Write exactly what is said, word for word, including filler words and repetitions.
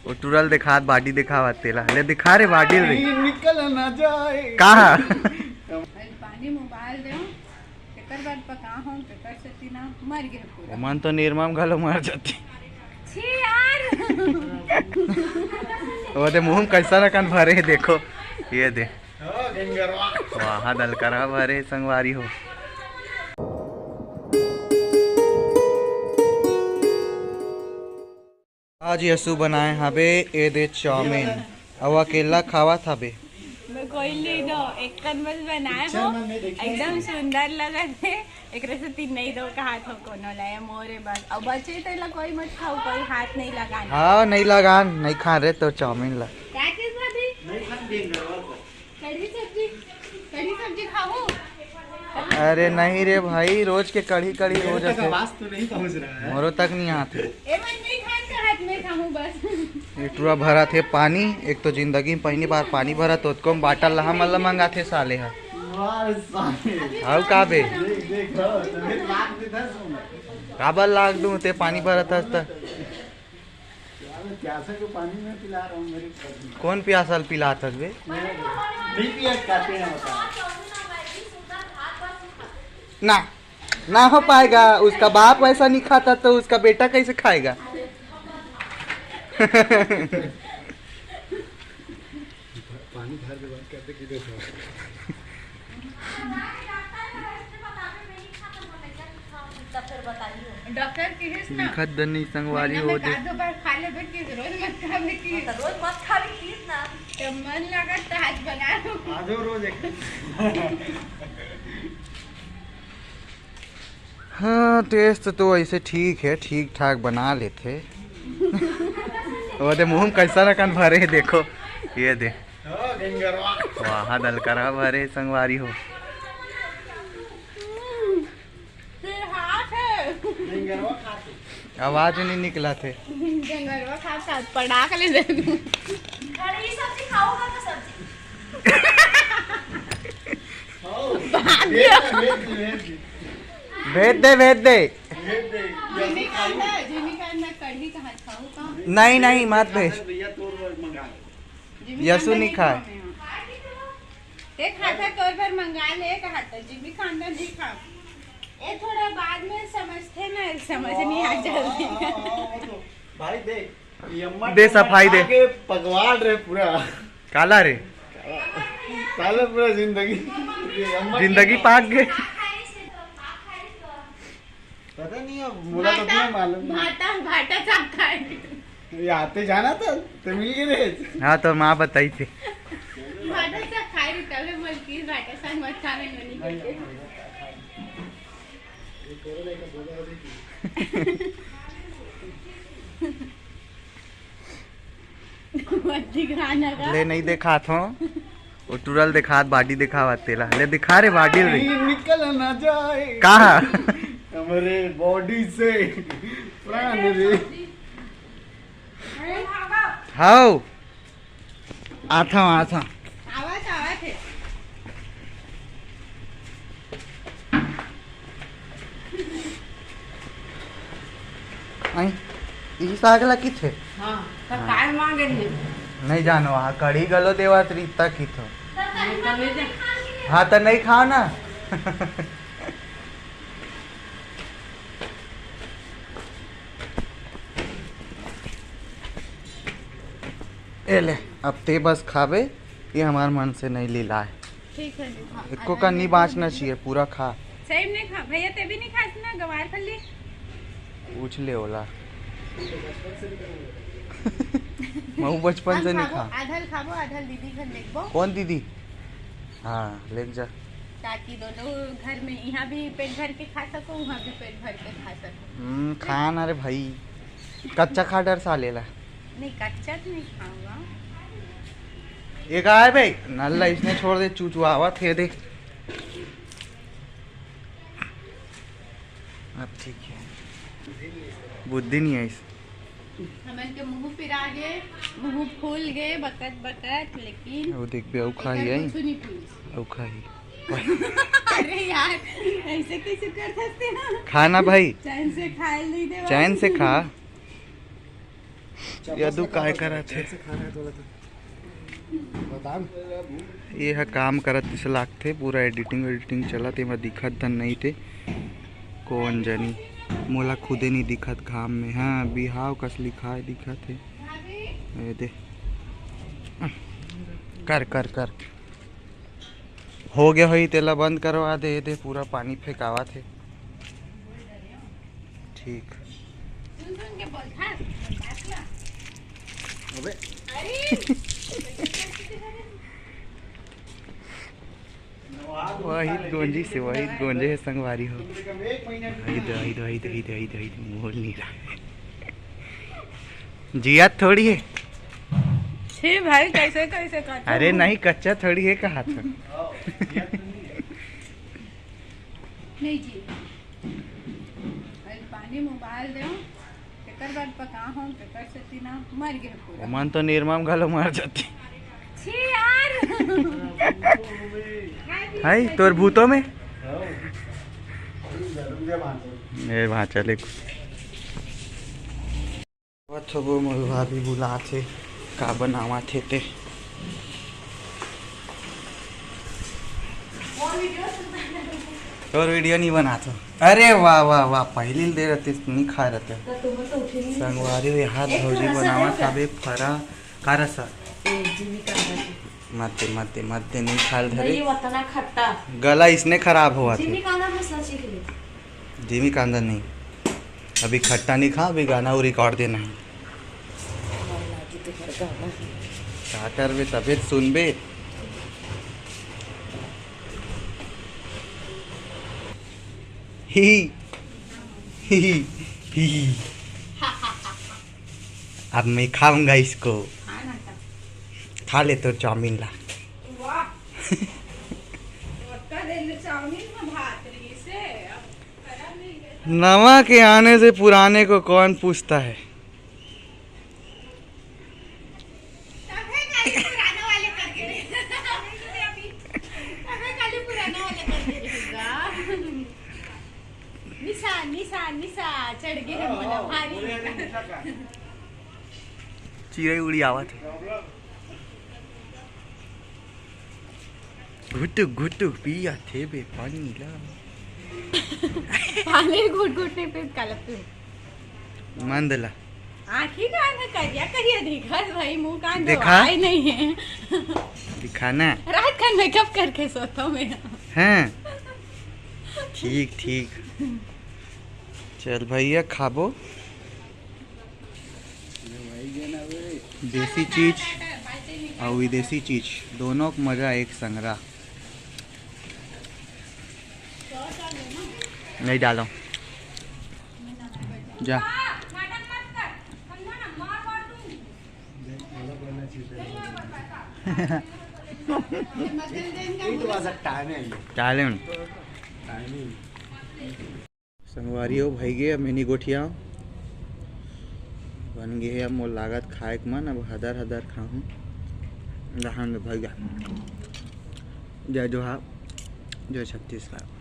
वो टुरल दिखात, बाडी दिखावत तेला। ले दिखा रे बाडी रे। निकल ना जाए। कहा? अरे पानी में उबाल दे, तेकर बाद पका हो, तेकर सेती ना मर गए पूरा। ओमन तो निरमा में घलो मर जाती। छी यार। वो दे मुंह में कैसा ना कन भरे हे, देखो। ये दे। वाह, दलकरा भरे संगवारी हो। आज यसु बनाए हबे ए दे चाउमीन, अउ अकेला खावत हबे। मैं कोई नहीं दो, एक कन बस बनाए हो, एकदम सुंदर लगत है। एकरे से तीन नहीं दो कहा थो कोनो ला, ये मोरे बस। अब बचे तेला कोई मत खाओ, कोई हाथ नहीं लगाना। हाँ, नहीं लगान, नहीं खा रे तो चाउमीन ला। क्या चीज भाभी? कढ़ी सब्जी, कढ़ी सब्जी खाओ। अरे नहीं रे भाई, रोज के कढ़ी कढ़ी रोज आथे। आवाज तो नहीं पहुंच रहा है। मोरो तक नहीं आथे। ए मन नहीं खान का हाथ में खाऊं बस। ये टुरा भरा थे पानी, एक तो जिंदगी में पहली बार पानी भरा, तो ओतको में बाटल ला हमन ला मंगाथे साले हा। वाह साले। हाउ का बे? देख, देख, हाँ, तबीयत लाग दे दस मिनट। काबर लाग दूं, ते पानी भरत हस त। यार, प्यासा को पानी मैं पिला रहा हूँ मेरे को। कौन प्यासा ल पिलात हस बे? नहीं पिया खाते हैं बता। ना, ना हो पाएगा। उसका बाप वैसा नहीं खाता तो उसका बेटा कैसे खाएगा? पानी भर के बात करते कि देखो। डॉक्टर किहिस ना, लिखत दनी संगवारी महीना हो में दे। आधो बार खा लेबे कि रोज मत खाबे कि। हाँ, तो रोज मत खाबे किहिस ना। तो मन लागत तो आज बना लो। आधो रोज एक। हाँ, टेस्ट तो ऐसे ठीक है, ठीक ठाक बना लेथे। वो दे मुंह में कैसा ना कन भरे हे, देखो। ये दे। हाँ, गंगरवा। वाह, दलकरा भरे संगवारी हो। फिर हाथ है। गंगरवा खाते। आवाज नहीं निकला थे। गंगरवा खाते, पटाख ले दे। कढ़ी सब्जी खाओगा तो सब्जी। हाँ, भाग भेज दे, गया। भेज दे, भेज दे। भेज दे, भेज दे। जिमी कांदा, जिमी कांदा कढ़ी कहाँ खाओ का? नहीं, नहीं, मत भेज। भैया, तोर बर मंगा ले। जिमी यसु कांदा नहीं नहीं खाए। खाओ मैं। ते खाता तोर बर मंगा ले, कहा था, जिमी कांदा नहीं खाओ। ए, थोड़ा बाद में समझते ना, समझ नहीं आ जल्दी। हाँ, हाँ, हाँ, वो तो, भाई देख, ये अम्मा दे टमाटर सफाई दे। खा के पकवान रे पूरा। काला रे। काला पूरा जिंदगी। ये अम्मा जिंदगी टमाटर पाक गए। पता नहीं, अब मुला तो भाटा, नहीं मालूम। भाटा, भाटा साग खाए। ये आते जाना था, तो मिल गए रे। हाँ, तो माँ बताई थी। भाटा साग खाए रे, तबे बोलती है, भाटा साग मत खावे, नोनी करके। ले नहीं देखात हो, वो टुरल देखात, बाडी देखावत तेला। ले दिखा रे बाडी रे। निकल ना जाए। कहा? हमारे बॉडी से प्राण रे। हाउ। आथव, आथव। आवत, आवत हे। आई, ई साग ला किथे? हाँ, त हाँ। काय मांगे हे? नहीं जानो, हाँ, कढ़ी गलो देवत रीता किथो। नहीं, त ले जा। हाँ, त नहीं खाओ ना। ए ले, अब ते बस खाबे, ये हमार मन से नहीं लीला है। ठीक है, नहीं खा। एको का नहीं बांचना चाहिए, पूरा खा। सही में नहीं खा भैया, ते भी नहीं खास ना, गवार फली। पूछ ले ओला। महू बचपन से नहीं खा। आधल खाबो, आधल दीदी घर लेगबो। कौन दीदी? हाँ, लेके जा। ताकि दोनों घर में, यहाँ भी पेट भर के खा सको, वहाँ भी पेट भर के खा सको। हम्म, खा ना रे भाई, कच्चा खा डर साले ला। नहीं, कच्चा तो नहीं खाऊंगा। एक आए बे, नल्ला इसने छोड़ दे, चूचू आवा थे दे। अब ठीक है, बुद्धि नहीं है इस। हमन के मुंह पिरा गे, मुंह फूल गे बकत बकत, लेकिन वो देख बे, अउ खाही एकर आई। कुछ नहीं फूलिस। अउ खाही। अरे यार, ऐसे कैसे कर सकते हैं? खा ना भाई। चैन से खाए नहीं दे। चैन से खा। यदु काय करत हे? बता न। ये ह काम करत जइसे लागथे, पूरा एडिटिंग वेडिटिंग चलत, एमा दिखत धन नइ ते कोन जनी, मोला खुदे नइ दिखत घाम में। हाँ, बिहाव कस लिखाय दिखत हे। ये दे, कर कर कर, हो गया होही, तेला बंद करवा दे। ये दे, पूरा पानी फेंकावत हे। ठीक। सुन सुन के बोल, हाँ, बात ना। अबे। अरे। वही गोंजी से, वही गोंजे हे संगवारी हो। वही दे, वही दे, वही दे, वही दे, वही दे, वही दे, मोल नहीं रहा। जिया थोड़ी है। छी भाई, कैसे, कैसे कच्चा अरे हो? नहीं, कच्चा थोड़ी है, कहा था। नहीं जी, अभी पानी में उबाल दे, तेकर बाद पका हो, तेकर से तीना मर गए पूरा। ओमन तो निरमा में घलो मर जाते। छी यार। हाय, तोर भूतों में। ए भांचा ले। वो तो वो मोर भाभी बुलात हे, का बनावत हे ते। और वीडियो नहीं बनात हो। अरे वाह, वाह, वाह, पहली दे रहते, नहीं खाए रहते। संगवारी हो, हाथ भौजी बनावत हवे फरा, का रसा? मत दे, मत दे, मत दे, नहीं खाल धरे। नहीं, उतना खट्टा। गला इसने खराब हुआ थे। जिमी कांदा मसाला सीख ले। जिमी कांदा नहीं, अभी खट्टा नहीं खा, अभी गाना वो रिकॉर्ड देना है। का करबे, तबे तो सुनबे। ही, ही, ही, ही। अब मैं खाऊंगा इसको। खा ना, खा। खा ले तो चाउमीन ला। वाह। ओतका देर ले चाउमीन में भात रही से, अब खराब नहीं है। नवा के आने से पुराने को कौन पूछता है? तबे खाली पुराना वाले करके रहे। तबे खाली पुराना वाले करके रहेगा। निशा, निशा, निशा, चढ़ गए हैं मोला भारी। चिरई उड़ी आवत हे। घुटुक घुटुक पिया थे बे पानी ला। पानी घुट घुट नहीं पीत, काला पीऊ। मंद ला। आँखी कान ह करिया करिया दिखत भाई, मुंह कान देखा? दवाई नहीं है। दिखा ना। रात कन मेकअप करके सोतो मैं। हैं? ठीक ठीक। चल भैया खाबो। देसी चीज अउ विदेशी चीज दोनों के मजा एक संगरा। नहीं डालो। जा। टाइम है। टाइम है। संगवारी हो, भई गे अब मिनी गोठिया बन गे हे। अब मोर लागत खाए के मन, अब हदर हदर खाहूँ। रहन दे भैया। जय जोहार, जय छत्तीसगढ़।